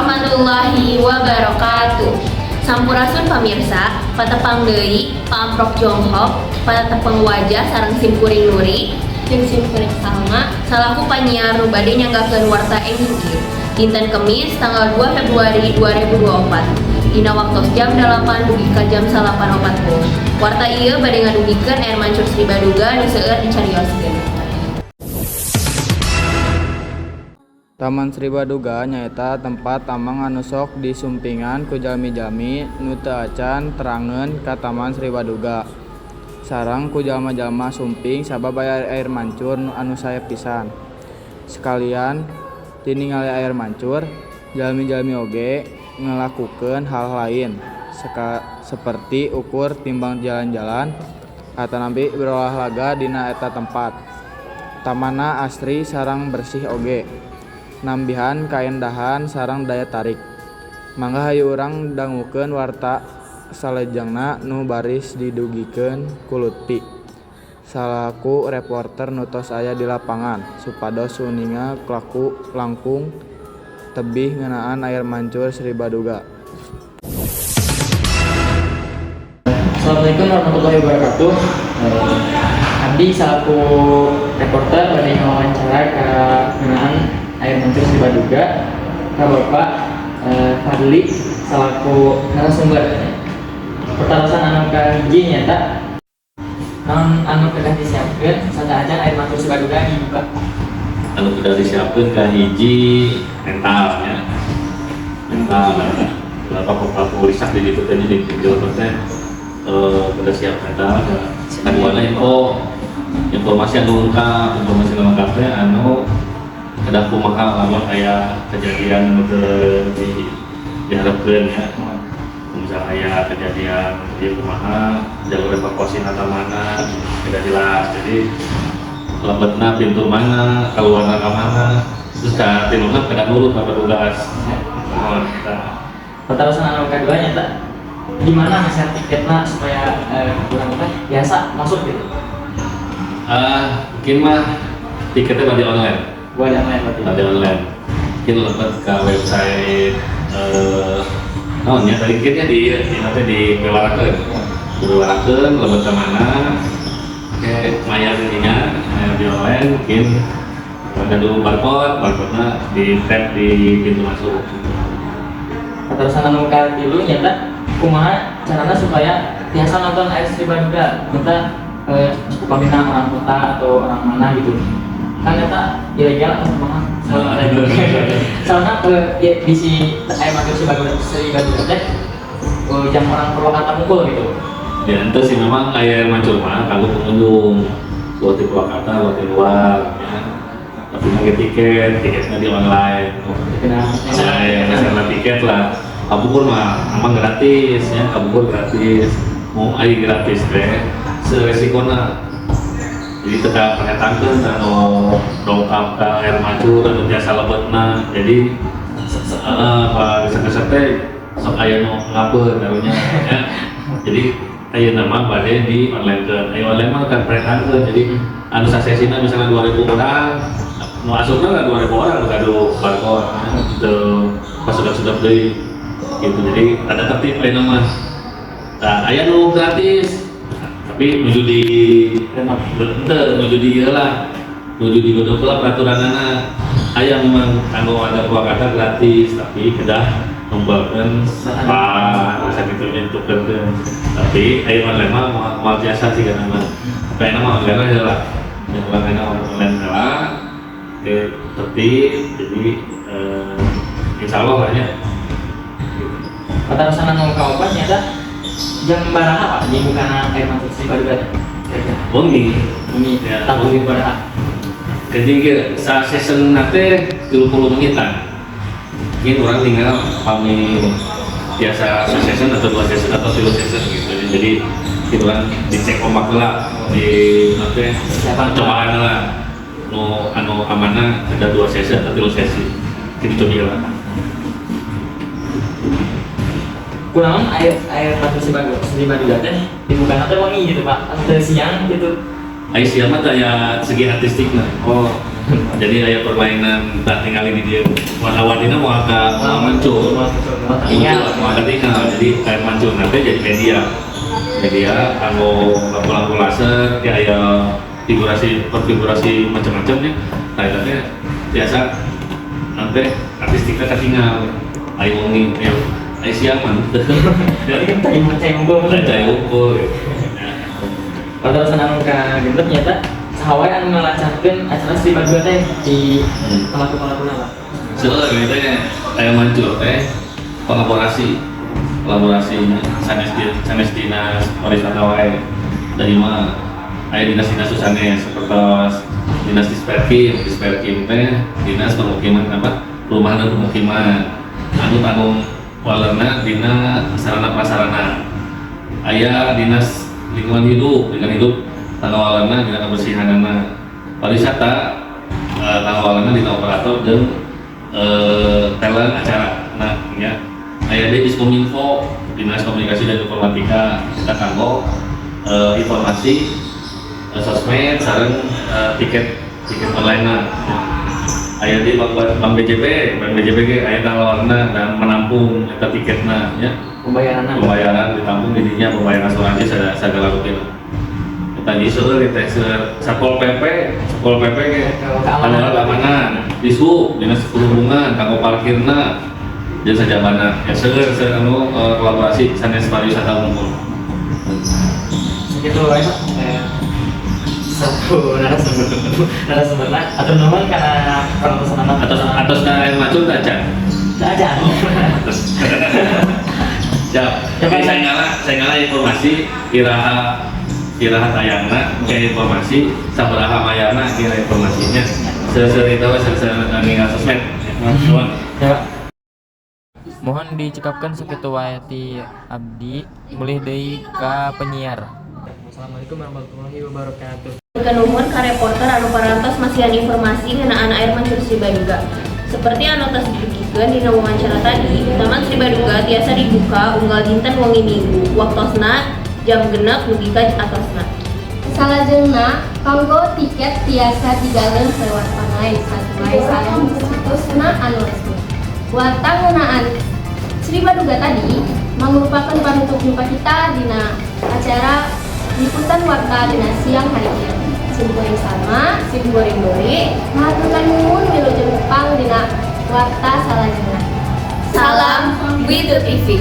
Warahmatullahi wabarakatuh. Sampurasun pamirsa, patepang deui Pamprok Jonghok, patepang wajah sareng simkuring Nuri jeung simkuring Salma salaku panyiar nu bade nyanggakeun warta enjing ieu. Dinten Kemis tanggal 2 Februari 2024. Dina waktos jam 8 dugi ka jam 9.40. Warta ieu bade ngadugikeun air mancur Sri Baduga nu seueur dicarioskeun. Taman Sri Baduga nyaeta tempat tambang anu sok disumpingan ku jalmi-jalmi nu teu acan terangeun ka Taman Sri Baduga. Sareng ku jalma-jalma sumping sabab aya air mancur anu sae pisan. Sakalian ti ningali air mancur, jalmi-jalmi oge ngalakukeun hal lain seperti ukur timbang jalan-jalan atanapi berolahraga dina eta tempat. Tamanna asri sareng bersih oge, nambihan kaendahan sareng daya tarik. Mangga hayu urang dangukeun warta salajengna nu baris didugikeun ku Lutfi salaku reporter nu tos aya di lapangan supados uninga langkung tebih ngeunaan air mancur Sri Baduga. Assalamualaikum warahmatullahi wabarakatuh. Abdi selaku reporter bade ngawawancara ka ngeunaan air mancur Sri Baduga ka Bapak Fadli selaku narasumber. Pertarosan anu kahiji nyaeta naon anu kedah disiapkeun sateuacan air mancur Sri Baduga dibuka? Anu kedah disiapkeun kahiji mentalnya, mental. Berapa risak di situ teh, di Jawa teh kedah siap mental. Kaduana info, informasi anu lengkap, informasi anu lengkap teh anu kedah kumaha lamun aya kejadian anu teu diharapkeun ya. Misalnya aya kejadian ieu kumaha, jalur evakuasi ka mana, tidak jelas. Jadi lebetna pintu mana, keluarna ka mana, terus ka tiluna kedah nurut ka petugas. Oh, eta. Patarosan anu kadua nyaeta gimana ngeset tiketna supaya kurang teh biasa masuk gitu? Ah, mungkin mah tiketnya bade online. Buat yang lain berarti. Bade online. Mungkin lebet ke website naon nya tadi tiketnya di nanti di bewarakeun. Bewarakeun lebet ke mana? Oke, mayar ininya, mayar di online mungkin ada dulu barcode, barcode-nya di tap di pintu masuk. Patarosan anu katilu nyaeta kumaha carana supaya tiasa nonton air Sri Baduga kita upamina orang kota atau orang mana gitu kan, eta ilegal atau kumaha? Soalnya ya, di si air mancur Sri Baduga teh jam orang Purwakarta mungkul gitu. Ya ente sih, memang air mancur mah kalau pengunjung buat di Purwakarta, buat di luar ya. Tapi pakai tiket, tiketnya di online. Kena. Online, misalnya tiket lah. Kapungkur mah emang gratis ya, kapungkur gratis. Mau air gratis teh, seresikona. Jadi tetap perhatikan anu dongkap ke air mancur anu biasa lebetna. Jadi pak bisa teh sok aya nu ngapeun karunya ya. Jadi ayeuna mah bade di online ke. Aya online mah kan perhatikan. Jadi anu sasesina misalnya 2000 orang, nu asupna kan 2000 orang nu gaduh barcode ya. Teu pasukan deui gitu. Jadi ada tertib ayeuna mah. Nah, aya nu gratis tapi nuju di henteu, nuju di ieu lah, nuju di godog lah peraturanana. Aya memang kanggo warga Purwakarta gratis, tapi kedah ngumpulkeun pak masa kitu nyentuhkeun teh. Tapi aya online mah moal moal biasa sih kana mah. Tapi ayeuna mah online aja lah, yang online online lah. Oke, tertib, jadi insya Allah lah ya gitu. Patarosan anu kaopat nyaeta jam baraha, Pak, dibukana air mancur Sri Baduga teh kira-kira? Wengi. Ini Ya, tanggung wengi. Baraha? Jadi sa season nanti 30 menitan. Mungkin orang tinggal pami biasa season atau dua season atau tiga season gitu. Jadi gitu kan dicek ombak lah di nanti Siapa? Cobaan lah nu anu amanah ada dua sesi atau tiga sesi gitu, coba lah. Kunaon air air mancur Sri Baduga teh dibukana teh wengi gitu, Pak, atau siang gitu? Ayo siapa mah aya segi artistik lah. Oh. Jadi aya permainan tak ningali di dieu warna-warnina moal ka moal muncul. Tinggal. Moal tinggal. Jadi air mancur nanti jadi media. Media kanggo lampu-lampu laser ya aya figurasi konfigurasi macam-macam nya. Nah itu teh biasa nanti artistiknya ketinggal. Ayo wengi, ayo ayo siang mah. Jadi kan cai cai unggul. Cai unggul gitu. Ya. Patarosan anu kagenep nyaeta saha wae anu ngalancarkeun acara Sri Baduga teh di pelaku-pelakuna, Pak? Seueur ieu teh aya mancur teh kolaborasi kolaborasi sanes di sanes dinas pariwisata wae dari mah aya dinas-dinas sanes seperti dinas Disperkim. Disperkim teh dinas pemukiman, apa, perumahan dan pemukiman, anu tanggung walerna dina sarana prasarana. Aya dinas lingkungan hidup, lingkungan hidup tanggung walerna dina kebersihanana. Pariwisata tanggung walerna dina operator dan talent acara. Nah ya aya deui Diskominfo, dinas komunikasi dan informatika, kita kanggo informasi sosmed sareng tiket tiket online. Nah aya di Bank, Bank BJB, Bank BJB ge aya tanggung dan menampung eta tiketna ya. Pembayaranna. Pembayaran ditampung di dinya, pembayaran asuransi segala rutin. Eta jadi seueur teh, seueur. Satpol PP, Satpol PP ge Keamanan. kanggo keamanan, Dishub, dinas perhubungan kanggo parkirna dan sajabana. Ya seueur seueur anu kolaborasi sanes pariwisata unggul. Segitu wae, Pak. Satu narasumber narasumberna atau nuhun karena penonton Atos atos ka air mancur teh acan? Aja. Terus. Siap. Jadi saya ngala informasi iraha iraha tayangna kayak informasi sabaraha mayarna kira informasinya. Seueur itu seueur ninggal sosmed. Nuhun. Ya, Pak. Mohon dicekapkan sakitu wae ti abdi, mulih deui ka penyiar. Assalamualaikum warahmatullahi wabarakatuh. Nuhun ka reporter anu parantos masihan informasi ngeunaan air mancur Sri Baduga. Seperti anu tos didugikeun dina wawancara tadi, Taman Sri Baduga tiasa dibuka unggal dinten wengi Minggu, waktosna jam 6 dugi ka atosna. Salajengna, kanggo tiket tiasa digaleh lewat online sasuai sareng situsna anu resmi. Warta ngeunaan Sri Baduga tadi merupakan panutup jumpa kita dina acara liputan warta dina siang hari ini. Sim kuring sama, Sim kuring Dori, ngahaturkeun nuhun, wilujeng tepang dina warta salajengna. Salam Widu TV.